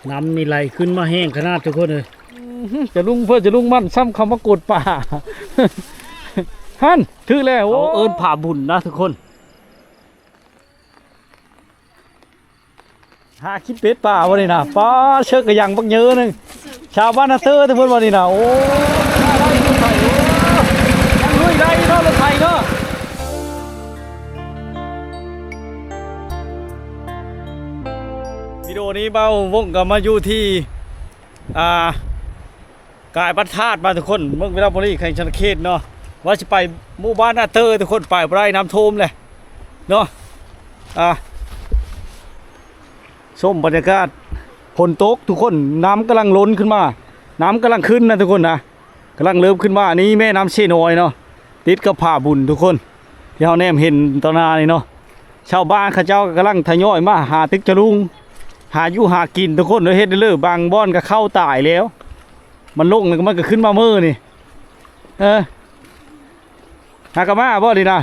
ນ້ຳນີ້ໄຫຼຂຶ້ນມາແຮງຂະໜາດທຸກຄົນເອີຍ. ຈະລຸງເພິ່ນຈະລຸງມັນຊ້ຳເຂົ້າມາກົດປາ. ຫັ້ນ ຖືກແລ້ວ. ໂອ້ ເຂົາເອີ້ນຜາບຸນນະທຸກຄົນ. ຫາກິນເປັດປ່າບໍ່ນີ້ນະ. ປາເຊີກກະຍັງບັກເຍີໜຶ່ງ. ຊາວບ້ານນາເຕີເພິ່ນວ່ານີ້ນະ. ໂອ້ ຍັງລຸຍໄດ້ເນາະ ລົດໄຖເນາະ. ວິດີໂອນີ້ບ່າວວົງກໍມາຢູ່ທີ່ ອ່າ ກາຍວັດທາດມາທຸກຄົນ ເມືອງວິລະບູລີ ແຂວງສະຫວັນນະເຂດເນາະ. ວ່າຊິໄປໝູ່ບ້ານນາເຕີທຸກຄົນ ໄປບໍ່ໄດ້ ນ້ຳຖ້ວມແຫຼະເນາະ. ອ່າ ຊົມບັນຍາກາດ ຝົນຕົກທຸກຄົນ ນ້ຳກຳລັງລົ້ນຂຶ້ນມາ ນ້ຳກຳລັງຂຶ້ນນະທຸກຄົນນະ ກຳລັງເລີ່ມຂຶ້ນມາ. ນີ້ແມ່ນ້ຳເຊນ້ອຍເນາະ ຕິດກັບຜາບຸນທຸກຄົນ ທີ່ເຮົາແນມເຫັນຕໍ່ໜ້ານີ້ເນາະ. ຊາວບ້ານເຂົາເຈົ້າກໍກຳລັງທະຍອຍມາຫາຕຶກຈະລຸງ ຫາຢູ່ຫາກິນທຸກຄົນເອີຍ. ເຮັດເລີບາງບ່ອນກໍເຂົ້າຕາຍແລ້ວ ມັນລົງແລ້ວມັນກໍຂຶ້ນມາເມີນີ້. ເອີ ຫາກະມາບໍ່ນີ້ນະ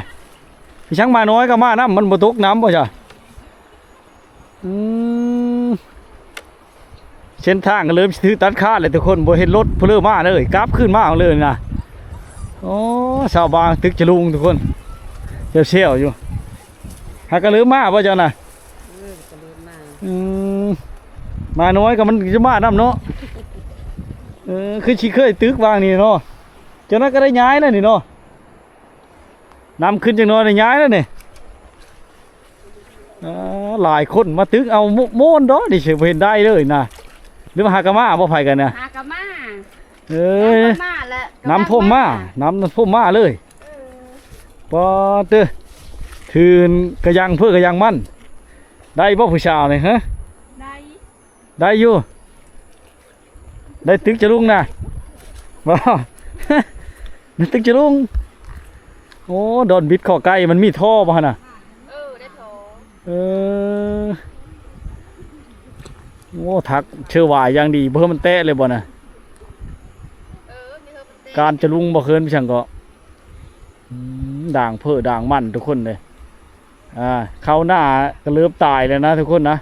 ມີຊ້າງມານ້ອຍກໍມານຳ ມັນບໍ່ຕົກນ້ຳບໍ່ຊະ? ອືມ ເສັ້ນທາງກໍເລີ່ມຊິຖືກຕັດຂາດແລ້ວທຸກຄົນ ບໍ່ເຫັນລົດຜູ້ເລີມາເລີຍ ກັບຄືນມາເລີຍນະ. ໂອ້ ຊາວບ້ານຕຶກຈະລຸງທຸກຄົນ ແຊວໆຢູ່. ຫາກະເລີ່ມມາບໍ່ເຈົ້ານະ? ເອີ ກະເລີ່ມມາ. ອືມ ມານ້ອຍກໍມັນຈະມານຳເນາະ. ເອີ ຄືຊິເຄີຍຕຶກວາງນີ້ເນາະ ເຈົ້ານະກໍໄດ້ຍ້າຍແລ້ວນີ້ເນາະ. ນ້ຳຂຶ້ນຈັກໜ້ອຍນີ້ຍ້າຍແລ້ວນີ້. ອ່າ ຫຼາຍຄົນມາຕຶກເອົາ ໂມ້ ໂມ້ນດອກນີ້ ຊິບໍ່ເຫັນໄດ້ເລີຍນະ. ຫຼືວ່າຫາກະມາບໍ່ ໃຜກັນນະ? ຫາກະມາ. ເອີ ຫາກະມາແຫຼະ ນ້ຳຖ້ວມມາ ກະມາ ນ້ຳຖ້ວມມາເລີຍ. ເອີ ປາດເຕີ ຖືກະຍັງເພິ່ນກະຍັງມັນ ໄດ້ບໍ່ຜູ້ສາວນີ້? ຮະ ໄດ້ ໄດ້ຢູ່. ໄດ້ຕຶກຈະລຸງນະ ບໍ່ ໄດ້ຕຶກຈະລຸງ. ໂອ້ ດອນບິດຂໍໄກ່ ມັນມີທໍ່ບໍ່ຫັ້ນນະ? ເອີ ໄດ້ທໍ່. ເອີ ໂອ້ ຖັກເຊື້ອຫວາຍຢ່າງດີ ບໍ່ໃຫ້ມັນແຕະເລີຍບໍ່ນະ? ເອີ ມີເຮີມັນແຕະ ການຈະລຸງບໍ່ເຄີນໄປຊັ້ນກໍ ອືມ ດ່າງເພີດ່າງມັນທຸກຄົນເດ້. ອ່າ ເຂົ້າໜ້າກະເລີບຕາຍແລ້ວນະທຸກຄົນນະ.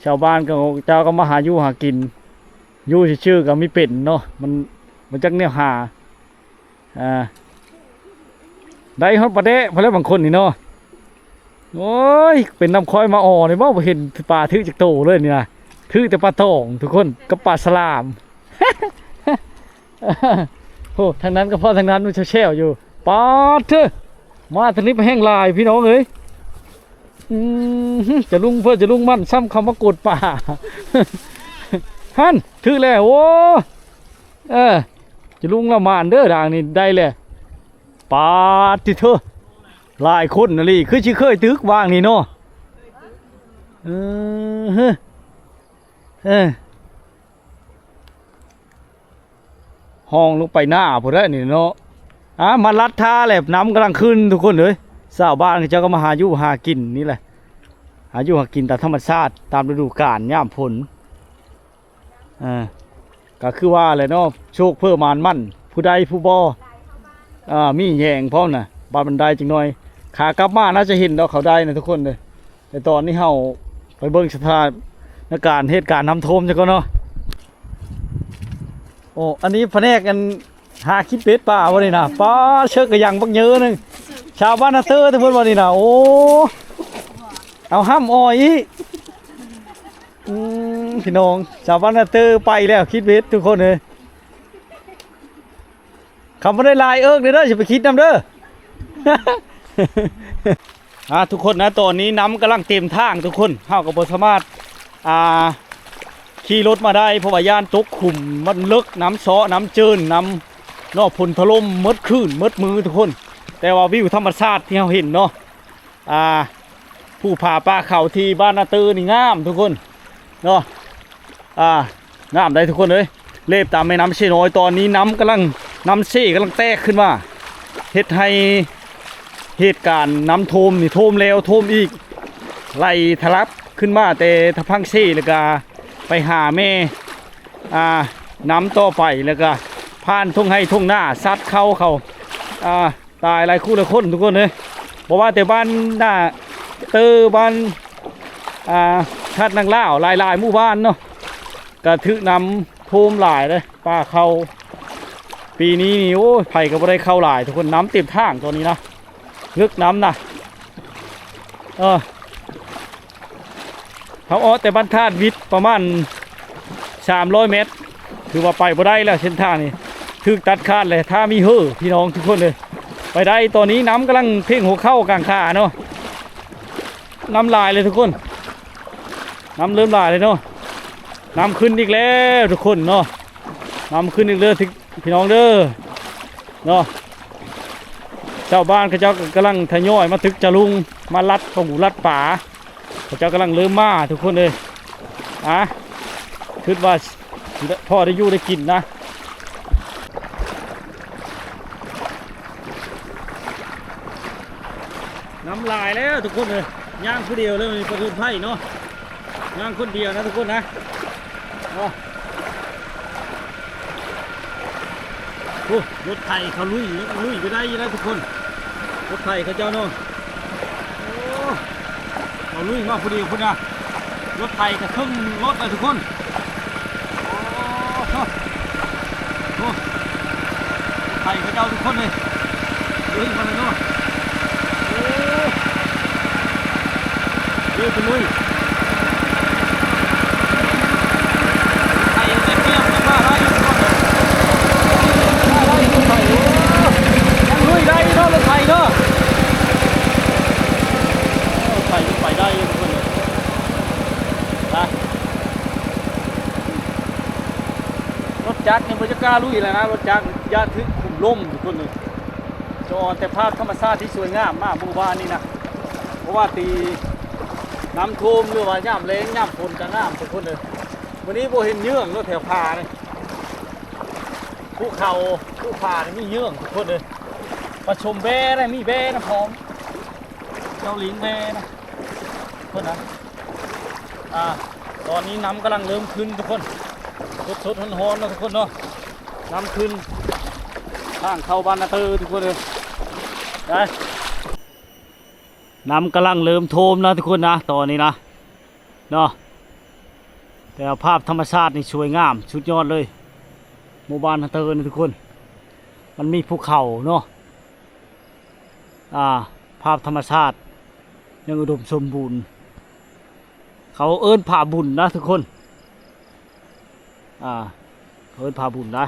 ຊາວບ້ານເຂົາເຈົ້າກໍມາຫາຢູ່ຫາກິນ ຢູ່ຊື່ໆກໍມີເປັນເນາະ ມັນ ມັນຈັກແນວຫາ. ອ່າ ໄດ້ຮອດປາແດະພຸ້ນແຫຼະບາງຄົນນີ້ເນາະ. ໂອ້ຍ ເປັນນຳຂ້ອຍມາອໍນີ້ບໍ່ ບໍ່ເຫັນປາຖືກຈັກໂຕເລີຍນີ້ນະ ຖືກແຕ່ປາຕອງທຸກຄົນ ກັບປາສະຫຼາມ. ໂອ້ ທາງນັ້ນກໍພໍ້ ທາງນັ້ນມັນແຊວໆຢູ່. ປາດເທີ ມາທາງນີ້ໄປແຮງຫຼາຍພີ່ນ້ອງເອີຍ. ອືມ ຈະລຸງເພິ່ນຈະລຸງມັນຊ້ຳເຂົ້າມາກົດປາ. ຫັ້ນ ຖືກແລ້ວ. ໂອ້ ເອີ ຈະລຸງລະໝານເດີ ດາງນີ້ໄດ້ແລ້ວ. ປາດຕິເທີ ຫຼາຍຄົນອີ່ຫຼີ ຄືຊິເຄີຍຕຶກວາງນີ້ເນາະ. ເອີ ເອີ ຮ່ອງລົງໄປໜ້າພຸ້ນແຫຼະນີ້ເນາະ. ອ່າ ມາລັດທ່າແຫຼະ ນ້ຳກຳລັງຂຶ້ນທຸກຄົນເອີຍ. ຊາວບ້ານເຂົາເຈົ້າກໍມາຫາຢູ່ຫາກິນນີ້ແຫຼະ ຫາຢູ່ຫາກິນຕາມທຳມະຊາດ ຕາມລະດູການຍາມຝົນ. ອ່າ ກໍຄືວ່າແຫຼະເນາະ ໂຊກເພີ່ມມານໝັ້ນ ຜູ້ໃດຜູ້ບໍ່ ອ່າ ມີແຍງພ້ອມນະ ບາດມັນໄດ້ຈັກໜ້ອຍ. ຂາກັບມາໜ້າຈະເຫັນດອກເຂົາໄດ້ນະທຸກຄົນເດີ. ແຕ່ຕອນນີ້ເຮົາໄປເບິ່ງສະຖານະການເຫດການນ້ຳຖ້ວມຊະກ່ອນເນາະ. ໂອ້ ອັນນີ້ພະແນກອັນຫາກິນເປັດປ່າບໍ່ນີ້ນະ. ປາເຊີກກະຍັງບັກເຍີໜຶ່ງ ຊາວບ້ານນາເຕີເພິ່ນວ່ານີ້ນະ. ໂອ້ ເອົາຫ້ຳອອຍອີກ. ອືມ ພີ່ນ້ອງ ຊາວບ້ານນາເຕີໄປແລ້ວ ຄິດເບັດທຸກຄົນເອີຍ. ຄຳບໍ່ໄດ້ຫຼາຍເອິກເດີ ຊິໄປຄິດນຳເດີ. ອ່າ ທຸກຄົນນະ ຕອນນີ້ນ້ຳກຳລັງເຕັມທາງທຸກຄົນ ເຮົາກໍບໍ່ສາມາດ ອ່າ ຂີ່ລົດມາໄດ້ ເພາະວ່າຢ້ານຕົກຂຸມ ມັນເລິກ ນ້ຳເຊາະ ນ້ຳເຈີນ ນ້ຳເນາະ ຝົນຖະຫຼົ່ມ ໝົດຄືນໝົດມື້ທຸກຄົນ. ແຕ່ວ່າວິວທຳມະຊາດທີ່ເຮົາເຫັນເນາະ ອ່າ ພູຜາປ່າເຂົາທີ່ບ້ານນາເຕີນີ້ງາມທຸກຄົນເນາະ. ອ່າ ງາມໄດ໋ທຸກຄົນເອີຍ. ເລບຕາມແມ່ນ້ຳເຊນ້ອຍ ຕອນນີ້ນ້ຳກຳລັງ ນ້ຳເຊກຳລັງແຕກຂຶ້ນມາ ເຮັດໃຫ້ເຫດການນ້ຳຖ້ວມນີ້ ຖ້ວມແລ້ວຖ້ວມອີກ ໄຫຼທະລັກຂຶ້ນມາແຕ່ທາງຝັ່ງເຊ ແລ້ວກະໄປຫາແມ່ ອ່າ ນ້ຳຕໍ່ໄປ ແລ້ວກະຜ່ານທົ່ງໄຮ່ທົ່ງນາ ສັດເຂົ້າເຂົາ ອ່າ ຕາຍຫຼາຍຄູ່ຫຼາຍຄົນທຸກຄົນເອີຍ. ບໍ່ວ່າແຕ່ບ້ານນາເຕີ ບ້ານ ອ່າ ທາດນາງລາວ ຫຼາຍໆໝູ່ບ້ານເນາະ ກະຖືກນ້ຳຖ້ວມຫຼາຍເດ້ ປ່າເຂົ້າ ປີນີ້ນີ້ ໂອ້ຍ ໃຜກໍບໍ່ໄດ້ເຂົ້າຫຼາຍທຸກຄົນ ນ້ຳເຕັມທາງຕອນນີ້ນະ ເລິກນ້ຳນະ ເອີ ເຮົາອອກແຕ່ບ້ານທາດວິດປະມານສາມຮ້ອຍແມັດ ຖືວ່າໄປບໍ່ໄດ້ແລ້ວ ເສັ້ນທາງນີ້ຖືກຕັດຂາດແລ້ວ ຖ້າມີເຫີ ພີ່ນ້ອງທຸກຄົນເອີຍ ໄປໄດ້. ຕອນນີ້ນ້ຳກຳລັງເພງຫົວເຂົ່າກາງຂາເນາະ ນ້ຳຫຼາຍເລີຍທຸກຄົນ ນ້ຳເລີ່ມຫຼາຍເລີຍເນາະ ນ້ຳຂຶ້ນອີກແລ້ວທຸກຄົນເນາະ ນ້ຳຂຶ້ນອີກເດີພີ່ນ້ອງເດີເນາະ. ຊາວບ້ານເຂົາເຈົ້າກໍກຳລັງທະຍອຍມາຕຶກຈະລຸງ ມາລັດປູລັດປາ ເຂົາເຈົ້າກຳລັງເລີ່ມມາທຸກຄົນເອີຍ ອາ ຄິດວ່າພໍໄດ້ຢູ່ໄດ້ກິນນະ. ນ້ຳຫຼາຍແລ້ວທຸກຄົນເອີຍ ຍ່າງຜູ້ດຽວເລີຍ ປະເຊີນໄພເນາະ ຍ່າງຄົນດຽວນະທຸກຄົນນະ ເນາະ. ໂອ້ ລົດໄຖເຂົາລຸຍ ລຸຍໄປໄດ້ຢູ່ນະທຸກຄົນ ລົດໄຖເຂົາເຈົ້າເນາະ ໂອ້ ເຂົາລຸຍມາຜູ້ດຽວພຸ້ນນະ ລົດໄຖກະເຄິ່ງລົດນະທຸກຄົນ ໂອ້ ໂອ້ ລົດໄຖເຂົາເຈົ້າທຸກຄົນເລີຍ ເອີຍ ມາແລ້ວເນາະ ໂອ້ ເອີຍ ເປັນລຸຍ ໄຖເຕັມເຕັມ ຍັງວ່າໄດ້ຢູ່ທຸກຄົນ ຍັງວ່າໄດ້ຢູ່ ລົດໄຖ ໂອ້ ຍັງລຸຍໄດ້ເນາະ ລົດໄຖເນາະ ລົດໄຖຍັງໄປໄດ້ຢູ່ທຸກຄົນເລີຍ ນະ ລົດຈັກນີ້ບໍ່ຈະກ້າລຸຍແລ້ວນະ ລົດຈັກຢ້ານຖືກຂຸມລົມທຸກຄົນເລີຍ. ຈະອອກແຕ່ພາບທຳມະຊາດທີ່ສວຍງາມມາໝູ່ບ້ານນີ້ນະ ບໍ່ວ່າຕີນ້ຳຖ້ວມ ຫຼືວ່າຍາມແລ້ງຍາມຝົນກະງາມທຸກຄົນເອີຍ. ມື້ນີ້ບໍ່ເຫັນເຍືອງເນາະ ແຖວຜານີ້ ພູເຂົາ ພູຜານີ້ມີເຍືອງທຸກຄົນເອີຍ. ປະຊົມແບ້ນະ ມີແບ້ນະພ້ອມ ເຈົ້າລິງແບ້ນະ ເພິ່ນນະ ອ່າ ຕອນນີ້ນ້ຳກຳລັງເລີ່ມຂຶ້ນທຸກຄົນ ສົດໆ ຮ້ອນໆ ເນາະທຸກຄົນເນາະ ນ້ຳຂຶ້ນ ທາງເຂົ້າບ້ານນາເຕີທຸກຄົນເອີຍ ໄດ້ ນ້ຳກຳລັງເລີ່ມຖ້ວມນະທຸກຄົນນະ ຕອນນີ້ນະເນາະ ແຕ່ວ່າພາບທຳມະຊາດນີ້ສວຍງາມສຸດຍອດເລີຍ ໝູ່ບ້ານນາເຕີນີ້ທຸກຄົນ ມັນມີພູເຂົາເນາະ. ອ່າ ພາບທຳມະຊາດຍັງອຸດົມສົມບູນ ເຂົາເອີ້ນຜາບຸນນະທຸກຄົນ ອ່າ ເຂົາເອີ້ນຜາບຸນນະ.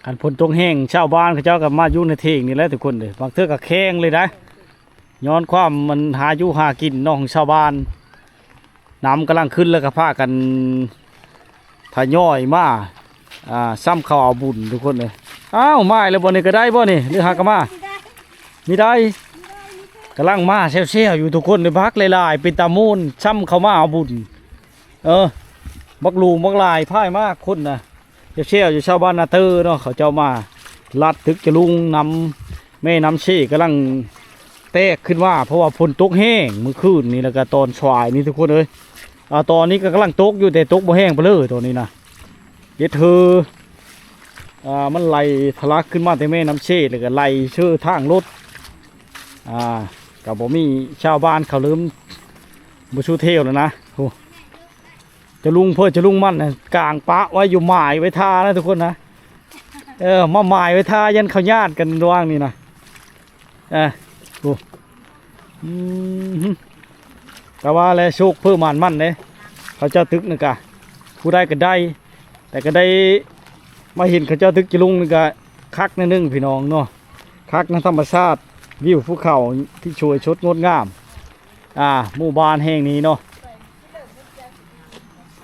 ຄັນຝົນຕົກແຮງ ຊາວບ້ານເຂົາເຈົ້າກໍມາຢູ່ໃນເຖງນີ້ແຫຼະທຸກຄົນເອີຍ ບາງເທື່ອກໍແຄງເລີຍໄດ໋ ຍ້ອນຄວາມມັນຫາຢູ່ຫາກິນເນາະ ຂອງຊາວບ້ານ ນ້ຳກຳລັງຂຶ້ນ ແລ້ວກໍພາກັນທະຍອຍມາ ອ່າ ຊ້ຳເຂົ້າເອົາບຸນທຸກຄົນເອີຍ. ອ້າວ ມາອີກແລ້ວບໍ່ນີ້ ກໍໄດ້ບໍ່ນີ້ ຫຼືຫາກໍມາ ມີໄດ້ ກຳລັງມາແຊວໆ ຢູ່ທຸກຄົນເອີຍ ບັກຫຼາຍໆ ເປັນຕາມ່ວນ ຊ້ຳເຂົ້າມາເອົາບຸນ. ເອີ ບັກຫຼວງບັກຫຼາຍພາຍມາຄົນນະ ແຊວໆ ຢູ່ຊາວບ້ານນາເຕີເນາະ ເຂົາເຈົ້າມາລັດຕຶກຈະລຸງນຳ ແມ່ນ້ຳເຊກຳລັງແຕກຂຶ້ນມາ ເພາະວ່າຝົນຕົກແຮງມື້ຄືນນີ້ ແລ້ວກະຕອນສວາຍນີ້ທຸກຄົນເອີຍ. ອ່າ ຕອນນີ້ກໍກຳລັງຕົກຢູ່ ແຕ່ຕົກບໍ່ແຮງປານເລີຕອນນີ້ນະ ເຮັດເຫີ ອ່າ ມັນໄຫຼທະລັກຂຶ້ນມາແຕ່ແມ່ນ້ຳເຊ ແລ້ວກໍໄຫຼເຊີທາງລົດ ອ່າ ກໍບໍ່ມີ ຊາວບ້ານເຂົາເລີ່ມບໍ່ສູ້ແຖວແລ້ວນະ. ໂອ້ ຈະລຸງເພິ່ນ ຈະລຸງມັນນະ ກາງປະໄວ້ຢູ່ ໝາຍໄວ້ທ່ານະທຸກຄົນນະ. ເອີ ມາໝາຍໄວ້ທ່າ ຢ້ານເຂົາຍາດກັນລະຫວ່າງນີ້ນະ. ເອີ ໂອ້ ອືມ ກໍວ່າແຫຼະ ໂຊກເພີ່ມໝານມັນເດ້ ເຂົາເຈົ້າຕຶກນີ້ກະ ຜູ້ໃດກໍໄດ້ ແຕ່ກໍໄດ້ມາເຫັນເຂົາເຈົ້າຕຶກຈະລຸງນີ້ກະຄັກໜ້ອຍໜຶ່ງພີ່ນ້ອງເນາະ. ຄັກນະ ທຳມະຊາດ ວິວພູເຂົາທີ່ສວຍສົດງົດງາມ ອ່າ ໝູ່ບ້ານແຫ່ງນີ້ເນາະ.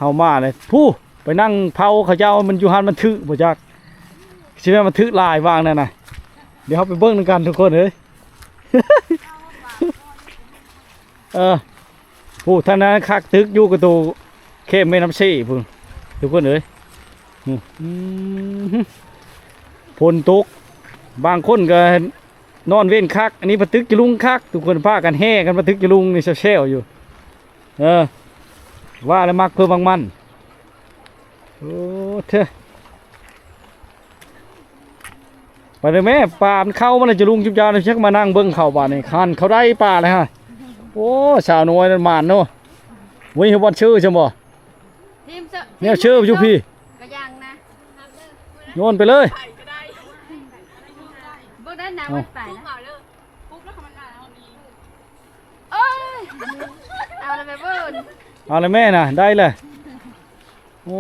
ເຮົາມາເລີຍ ຜູ້ ໄປນັ່ງເຝົ້າເຂົາເຈົ້າ ມັນຢູ່ຫັ້ນມັນຖືກບໍ່ຈັກ ຊິແມ່ນມັນຖືກຫຼາຍຫວ່າງນັ້ນນະ. ດຽວເຮົາໄປເບິ່ງນຳກັນທຸກຄົນເອີຍ. ເອີ ຜູ້ທາງນັ້ນຄັກຕຶກຢູ່ກະໂຕແຄມແມ່ນ້ຳເຊພຸ້ນ ທຸກຄົນເອີຍ. ອືມ ຝົນຕົກ ບາງຄົນກໍ ນອນເວັນຄັກ ອັນນີ້ປາຕຶກຈະລຸງຄັກ ທຸກຄົນພາກັນແຫ່ກັນປາຕຶກຈະລຸງນີ້ແຊວໆຢູ່. ເອີ ວ່າແລ້ວມັກເພິ່ນມັກມັນ. ໂອ້ເທີ ໄປເດີແມ່ ປາມັນເຂົ້າມາແລ້ວຈະລຸງຈຸບຈານ ຈັກມານັ່ງເບິ່ງເຂົາບາດນີ້ ຄັນເຂົາໄດ້ປາແລ້ວຮະ. ໂອ້ ສາວນ້ອຍນັ້ນໝານເນາະ. ເວີຍ ເຮັດບ່ອນເຊີຊັ້ນບໍ່? ທີມເຊີ ແນວເຊີຢູ່ພີ້ ກະຍັງນະ ໂຍນໄປເລີຍ. ເບິ່ງໄດ້ນະ ເອົາ ມັນໄປນະ. ໂອ້ຍ ເອົາລະແມ່ເບິ່ງ ເອົາລະແມ່ນະ ໄດ້ແລ້ວ. ໂອ້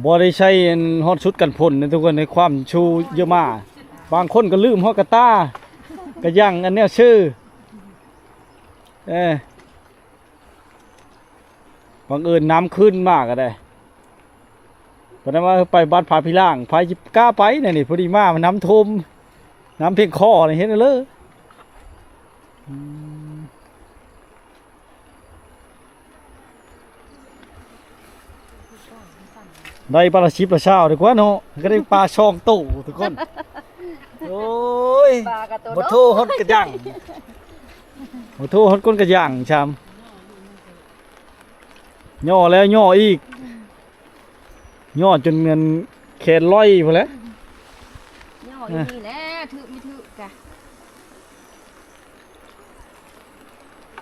ບໍ່ໄດ້ໃສ່ອັນຮອດຊຸດກັນຝົນນະທຸກຄົນ ໃນຄວາມຊູເຍອະມາ ບາງຄົນກໍລືມຮອດກະຕ່າ ກະຍັງ ອັນແນວເຊີ. ເອີ ບັງເອີນນ້ຳຂຶ້ນມາກໍໄດ້ ປານນັ້ນວ່າໄປວັດພະພິລາງ ໃຜຊິກ້າໄປແນວນີ້ ພໍດີມາ ມັນນ້ຳຖ້ວມ ນ້ຳພຽງຄໍນີ້ ເຮັດເລີຍ. ອືມ ໄດ້ປາລະສິບລະຊາວດີກວ່າເນາະ ກໍໄດ້ປາສອງໂຕທຸກຄົນ. ໂອ້ຍ ປາກະໂຕ ບໍ່ໂທຮອດກະຍັງ ບໍ່ໂທຮອດກົ້ນກະຍັງຊ້ຳ ຍໍແລ້ວຍໍອີກ ຍໍຈົນແມ່ນແຂນລອຍພຸ້ນແຫຼະ ຍໍຢູ່ນີ້ແຫຼະ ຖືກມີຖືກກະ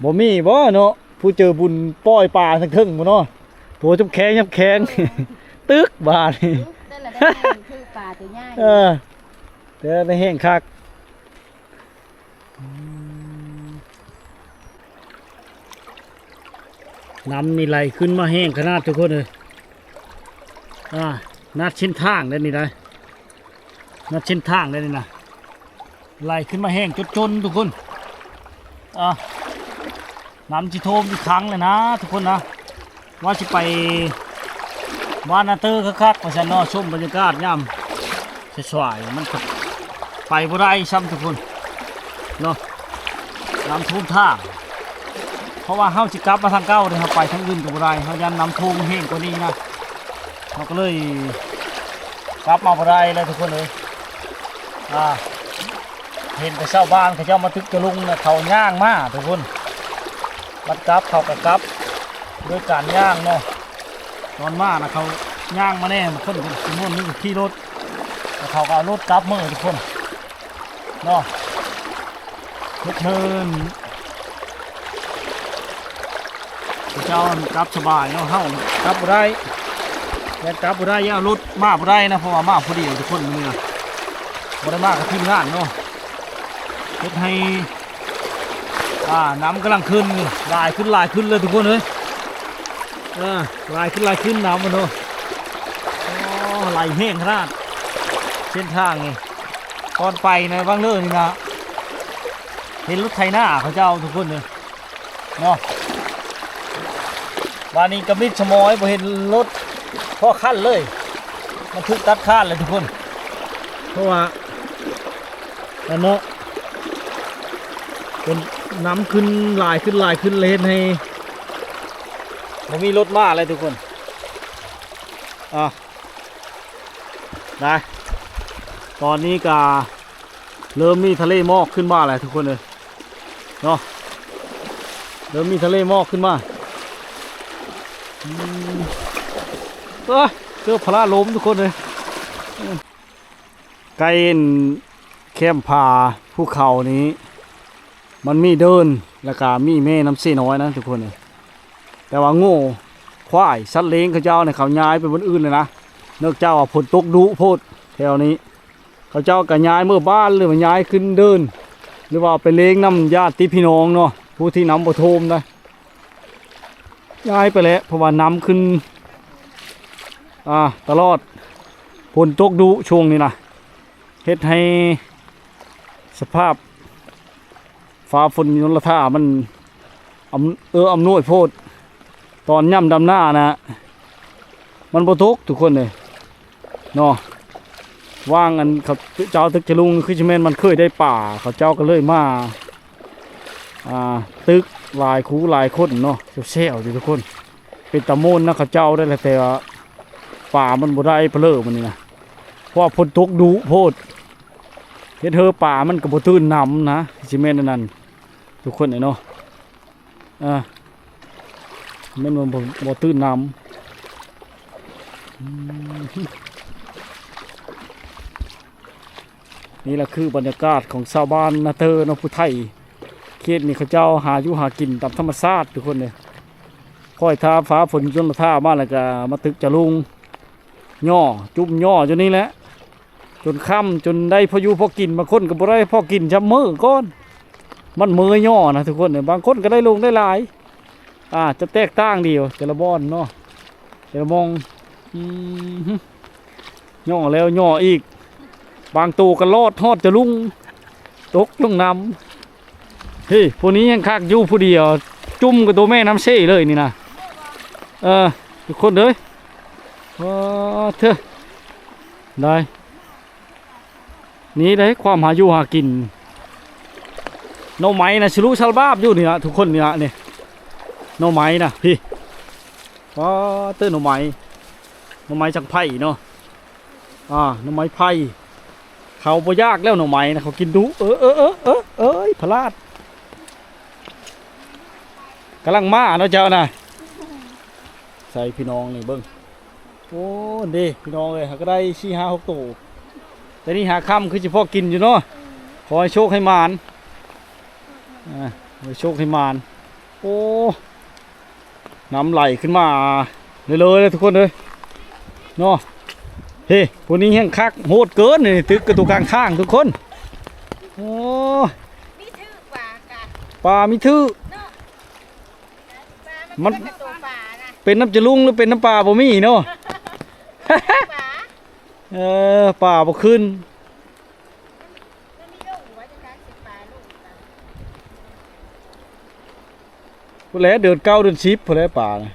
ບໍ່ມີບໍ່ເນາະ ຜູ້ເຈີບຸນປ່ອຍປາທາງເທິງພຸ້ນເນາະ ໂຕຈຳແຂງຈຳແຂງ ເອີ ຕຶກບາດນີ້ ແຕ່ລະໄດ້ແຮງ ຖືກປາໂຕໃຫຍ່ ເອີ ແຕ່ລະໄດ້ແຮງຄັກ. ອືມ ນ້ຳນີ້ໄຫຼຂຶ້ນມາແຮງຂະໜາດທຸກຄົນເອີຍ ອ່າ ນັດເສັ້ນທາງໄດ້ນີ້ໄດ໋ ນັດເສັ້ນທາງໄດ້ນີ້ນະ ໄຫຼຂຶ້ນມາແຮງຈົນຈົນທຸກຄົນ ອ່າ ນ້ຳຊິຖ້ວມອີກຄັ້ງແລ້ວນະທຸກຄົນນະ. ວ່າຊິໄປບ້ານນາເຕີຄັກໆ ວ່າຊັ້ນເນາະ ຊົມບັນຍາກາດຍາມສາຍໆ ມັນກໍໄປບໍ່ໄດ້ຊ້ຳທຸກຄົນເນາະ ນ້ຳຖ້ວມທາງ ເພາະວ່າເຮົາຊິກັບມາທາງເກົ່າເດ້ ເຮົາໄປທາງອື່ນກໍບໍ່ໄດ້ ເຮົາຢ້ານນ້ຳຖ້ວມແຮງກວ່ານີ້ນະ ເຮົາກໍເລີຍກັບມາບໍ່ໄດ້ແລ້ວທຸກຄົນເອີຍ ອ່າ. ເຫັນແຕ່ຊາວບ້ານເຂົາເຈົ້າມາຕຶກຈະລຸງນະ ເຂົາຍ່າງມາທຸກຄົນ ບັດກັບເຂົາກໍກັບໂດຍການຍ່າງເນາະ ຕອນມານະເຂົາຍ່າງມາແດ່ ບາງຄົນກໍຈຳນວນໜຶ່ງກໍຂີ່ລົດ ແລ້ວເຂົາກໍເອົາລົດກັບມື້ທຸກຄົນເນາະ ເຮັດເທີນ ເຂົາເຈົ້າກັບສະບາຍເນາະ ເຮົາກັບບໍ່ໄດ້ ແລ່ນກັບບໍ່ໄດ້ ເອົາລົດມາບໍ່ໄດ້ນະ ເພາະວ່າມາຜູ້ດຽວທຸກຄົນມື້ນີ້ນະ ບໍ່ໄດ້ມາກັບທີມງານເນາະ ເຮັດໃຫ້ ອ່າ ນ້ຳກຳລັງຂຶ້ນ ຫຼາຍຂຶ້ນ ຫຼາຍຂຶ້ນເລີຍທຸກຄົນເອີຍ ເອີ ຫຼາຍຂຶ້ນ ຫຼາຍຂຶ້ນນ້ຳມັນເນາະ ໂອ້ ໄຫຼແຮງຂະໜາດ ເສັ້ນທາງນີ້ ຕອນໄປໃນວັງເລີນີ້ນະ ເຫັນລົດໄຖນາເຂົາເຈົ້າທຸກຄົນເອີຍ ເນາະ ບາດນີ້ກະມິດສະໝອຍ ບໍ່ເຫັນລົດພໍ້ຄັນເລີຍ ມັນຖືກຕັດຂາດແລ້ວທຸກຄົນ ເພາະວ່າອັນເນາະ ເປັນນ້ຳຂຶ້ນຫຼາຍຂຶ້ນ ຫຼາຍຂຶ້ນ ເລີຍເຮັດໃຫ້ບໍ່ມີລົດມາແລ້ວທຸກຄົນ ອ່າ ໄດ້ ຕອນນີ້ກະເລີ່ມມີທະເລໝອກຂຶ້ນມາແລ້ວທຸກຄົນເອີຍ ເນາະ ເລີ່ມມີທະເລໝອກຂຶ້ນມາ ອືມ ເອີ ເກີບພະລາລົມທຸກຄົນເອີຍ ໃກ້ແຄມຜາພູເຂົານີ້ ມັນມີເດີ່ນ ແລ້ວກະມີແມ່ນ້ຳເຊນ້ອຍນະທຸກຄົນເອີຍ ແຕ່ວ່າງົວ ຄວາຍ ສັດລ້ຽງເຂົາເຈົ້ານີ້ ເຂົາຍ້າຍໄປບ່ອນອື່ນແລ້ວນະ ເນື່ອງຈາກວ່າຝົນຕົກດຸໂພດແຖວນີ້ ເຂົາເຈົ້າກໍຍ້າຍເມືອບ້ານ ຫຼືວ່າຍ້າຍຂຶ້ນເດີ່ນ ຫຼືວ່າໄປລ້ຽງນຳຍາດຕິພີ່ນ້ອງເນາະ ຜູ້ທີ່ນ້ຳບໍ່ຖ້ວມນະ ຍ້າຍໄປແລ້ວ ເພາະວ່ານ້ຳຂຶ້ນ ອ່າ ຕະຫຼອດ ຝົນຕົກດຸຊ່ວງນີ້ນະ ເຮັດໃຫ້ສະພາບຟ້າຝົນຍົນລະທາມັນ ອຳ ເອື້ອອຳນວຍໂພດ ຕອນຍາມດຳນານະ ມັນບໍ່ຕົກທຸກຄົນເອີຍ ເນາະ ວ່າງອັນເຂົາເຈົ້າຕຶກຈະລຸງ ຄືຊິແມ່ນມັນເຄີຍໄດ້ປາ ເຂົາເຈົ້າກໍເລີຍມາ ອ່າ ຕຶກຫຼາຍຄູ່ຫຼາຍຄົນເນາະ ແຊວໆຢູ່ທຸກຄົນ ເປັນຕາມ່ວນນຳເຂົາເຈົ້າໄດ້ແຫຼະ ແຕ່ວ່າປາມັນບໍ່ໄດ້ປາເລີມື້ນີ້ນະ ເພາະວ່າຝົນຕົກດຸໂພດ ເຮັດເຫີປາມັນກໍບໍ່ຕື້ນນ້ຳນະ ຊິແມ່ນອັນນັ້ນ ທຸກຄົນເອີຍເນາະ. ອ່າ ແມ່ນວ່າບໍ່ ບໍ່ຕື້ນນ້ຳ. ອືມ ນີ້ລະຄືບັນຍາກາດຂອງຊາວບ້ານນາເຕີເນາະ ຜູ້ໄທ. ເຂດນີ້ເຂົາເຈົ້າຫາຢູ່ຫາກິນຕາມທຳມະຊາດ ທຸກຄົນເອີຍ. ຄ່ອຍຖ້າຟ້າຝົນຊົນລະທ້າມາ ແລ້ວກໍມາຕຶກຈະລຸງ ຍໍຈຸ້ມຍໍຢູ່ນີ້ແຫຼະ ຈົນຄ່ຳ ຈົນໄດ້ພໍຢູ່ພໍກິນ. ບາງຄົນກໍບໍ່ໄດ້ພໍກິນຊ່ຳມື້ກ່ອນ ມັນເມີຍໍນະ ທຸກຄົນເອີຍ. ບາງຄົນກໍໄດ້ລົງໄດ້ຫຼາຍ ອາດຈະແຕກຕ່າງດີ ແຕ່ລະບ່ອນເນາະ ແຕ່ລະໝ່ອງ. ອືມ ຍໍແລ້ວຍໍອີກ ບາງໂຕກໍລອດຮອດຈະລຸງ ຕົກລົງນ້ຳ. ເຮີ້ຍ ພວກນີ້ຍັງຄັກຢູ່ຜູ້ດຽວ ຈຸ້ມກັບໂຕແມ່ນ້ຳເຊເລີຍນີ້ນະ. ເອີ ທຸກຄົນເອີຍ ເອີ ເທີ ໄດ້ ນີ້ໄດ້ຄວາມຫາຢູ່ຫາກິນ. ໜໍ່ໄມ້ນະ ສະລຸສະລະບາບຢູ່ນີ້ລະ ທຸກຄົນ ນີ້ລະນີ້ ໜໍ່ໄມ້ນະ ພີ້. ອໍ ເຕີ ໜໍ່ໄມ້ ໜໍ່ໄມ້ສັງໄພເນາະ. ອ່າ ໜໍ່ໄມ້ໄຜ່ ເຂົາບໍ່ຢາກແລ້ວ ໜໍ່ໄມ້ນະ ເຂົາກິນດຸ. ເອີ ເອີ ເອີ ເອີ ເອີຍ ພະລາດ ກຳລັງມາເນາະເຈົ້ານະ. ໃສ່ພີ່ນ້ອງນີ້ເບິ່ງ ໂອ້ ເດ້ພີ່ນ້ອງເອີຍ ເຮົາກໍໄດ້ສີ່ຫ້າຫົກໂຕ. ແຕ່ນີ້ຫາຄ່ຳຄືຊິພໍກິນຢູ່ເນາະ. ຂໍໃຫ້ໂຊກໃຫ້ໝານ ອ່າ ໃຫ້ໂຊກໃຫ້ໝານ. ໂອ້ ນ້ຳໄຫຼຂຶ້ນມາເລື້ອຍໆເລີຍ ທຸກຄົນເອີຍເນາະ. ເຮີ້ຍ ພວກນີ້ແຮ່ງຄັກ ໂຫດເກີນນີ້ ຕຶກກັບຕົວກາງທາງ ທຸກຄົນ. ໂອ້ ມີຖືກປາກະ ປາມີຖືກເນາະ. ປາມັນ ມັນ ເປັນນຳຈະລຸງ ຫຼືເປັນນຳປາບໍ່ມີເນາະ. ປາ ເອີ ປາບໍ່ຂຶ້ນ. ມັນມີລົງວ່າຈະການຊິປາລົງນະ ພຸ້ນແຫຼະ ເດືອນເກົ້າເດືອນສິບພຸ້ນແຫຼະປານະ.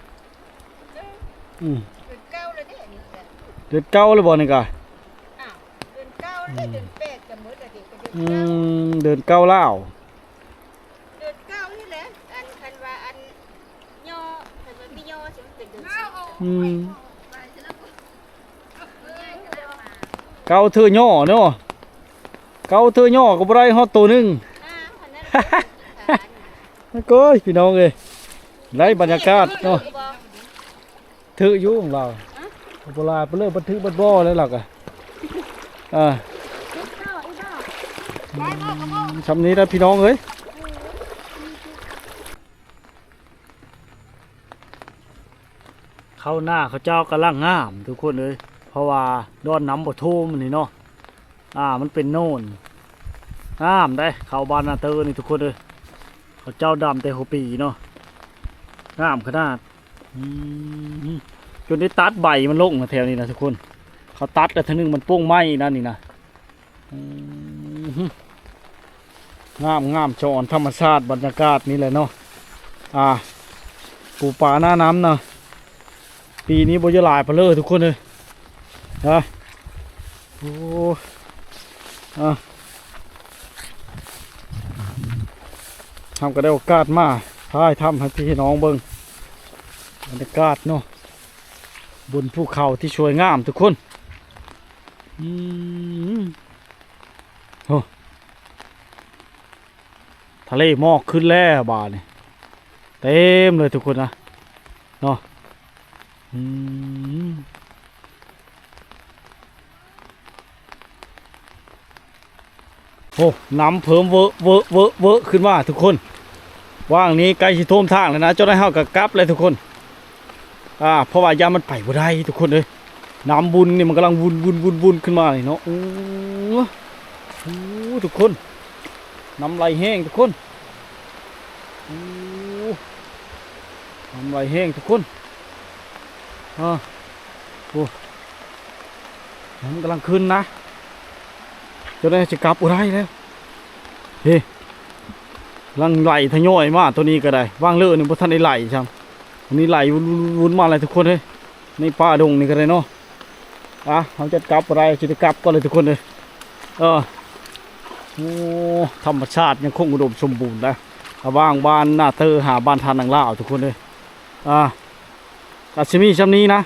ເອີ ອືມ ເດືອນເກົ້າແລ້ວເດ້ ອັນນີ້ກະ ເດືອນເກົ້າແລ້ວບໍ່ນີ້ກະ? ອ້າວ ເດືອນເກົ້າແລ້ວເດ້ ອືມ ເດືອນແປດກະໝົດແລ້ວເດ້ ກະເດືອນ ອື ເກົ້າ ເດືອນເກົ້າລາວ ເດືອນເກົ້ານີ້ແຫຼະ. ອັນ ຄັນວ່າອັນຍໍ ຄັນວ່າມີຍໍຊິມັນເປັນເດືອນສິບ ອືມ. ເກົ້າເທື່ອຍໍເນາະ ເກົ້າເທື່ອຍໍກໍບໍ່ໄດ້ຮອດໂຕໜຶ່ງ. ໂອ້ຍ ພີ່ນ້ອງເອີຍ ໄດ້ບັນຍາກາດເນາະ. ຖືຢູ່ຂອງລາວ ບໍ່ຫຼາຍປານເລີຍ ບັນທຶກບັດບໍ່ແລ້ວລາວກະ ເອີ ຊ່ຳນີ້ລະພີ່ນ້ອງເອີຍ. ເຂົ້ານາເຂົາເຈົ້າກຳລັງງາມ ທຸກຄົນເອີຍ ເພາະວ່າດອນນ້ຳບໍ່ຖ້ວມນີ້ເນາະ. ອ່າ ມັນເປັນໂນນ ງາມເດ້ ເຂົ້າບ້ານນາເຕີນີ້ ທຸກຄົນເອີຍ. ເຂົາເຈົ້າດຳແຕ່ຫົວປີເນາະ ງາມຂະໜາດ. ອືມ ຈົນໄດ້ຕັດໃບມັນລົງນະ ແຖວນີ້ນະ ທຸກຄົນ. ເຂົາຕັດແລ້ວເທື່ອໜຶ່ງມັນໂປ່ງໄມ້ນັ້ນນີ້ນະ. ອືມ ງາມໆ ສະອອນທຳມະຊາດ ບັນຍາກາດນີ້ແຫຼະເນາະ. ອ່າ ປູປາໜ້ານ້ຳນະ ປີນີ້ບໍ່ຢາກຫຼາຍປານເລີຍ ທຸກຄົນເອີຍ ນະ. ໂອ້ ອ່າ ເຮົາກໍໄດ້ໂອກາດມາຖ່າຍທຳໃຫ້ພີ່ໃຫ້ນ້ອງເບິ່ງ ບັນຍາກາດເນາະ ບົນພູເຂົາທີ່ສວຍງາມ ທຸກຄົນ. ອືມ ໂອ້ ທະເລໝອກຂຶ້ນແລ້ວບາດນີ້ ເຕັມເລີຍ ທຸກຄົນນະ ເນາະ. ອືມ ໂອ້ ນ້ຳເພີ່ມເວີ ເວີ ເວີ ເວີຂຶ້ນມາ ທຸກຄົນ. ວ່າງນີ້ໃກ້ຊິຖ້ວມທາງແລ້ວນະ ເຈົ້ານາຍເຮົາກໍກັບແລ້ວ ທຸກຄົນ. ອ່າ ເພາະວ່າຢ້ານມັນໄປບໍ່ໄດ້ ທຸກຄົນເອີຍ. ນ້ຳວຸນນີ້ມັນກຳລັງວຸນໆໆຂຶ້ນມານີ້ເນາະ. ໂອ້ ໂອ້ ທຸກຄົນ ນ້ຳໄຫຼແຮງ ທຸກຄົນ. ໂອ້ ນ້ຳໄຫຼແຮງ ທຸກຄົນ. ອ່າ ໂອ້ ນ້ຳກຳລັງຂຶ້ນນະ ເຈົ້ານາຍຊິກັບບໍ່ໄດ້ແລ້ວ. ເຮີ້ ກຳລັງໄຫຼທະຍອຍມາ ໂຕນີ້ກໍໄດ້ ວາງເລີນີ້ບໍ່ທັນໄດ້ໄຫຼຊ້ຳ. ອັນນີ້ໄຫຼວຸນໆໆມາແລ້ວ ທຸກຄົນເອີຍ. ໃນປ່າດົງນີ້ກໍໄດ້ເນາະ. ອ່ະ ເຮົາຈະກັບບໍ່ໄດ້ ຊິໄດ້ກັບກ່ອນເລີຍ ທຸກຄົນເອີຍ. ເອີ ໂອ້ ທຳມະຊາດຍັງຄົງອຸດົມສົມບູນນະ ລະຫວ່າງບ້ານນາເຕີຫາບ້ານທ່ານາງລາວ ທຸກຄົນເອີຍ. ອ່າ ກໍຊິມີຊ່ຳນີ້ນະ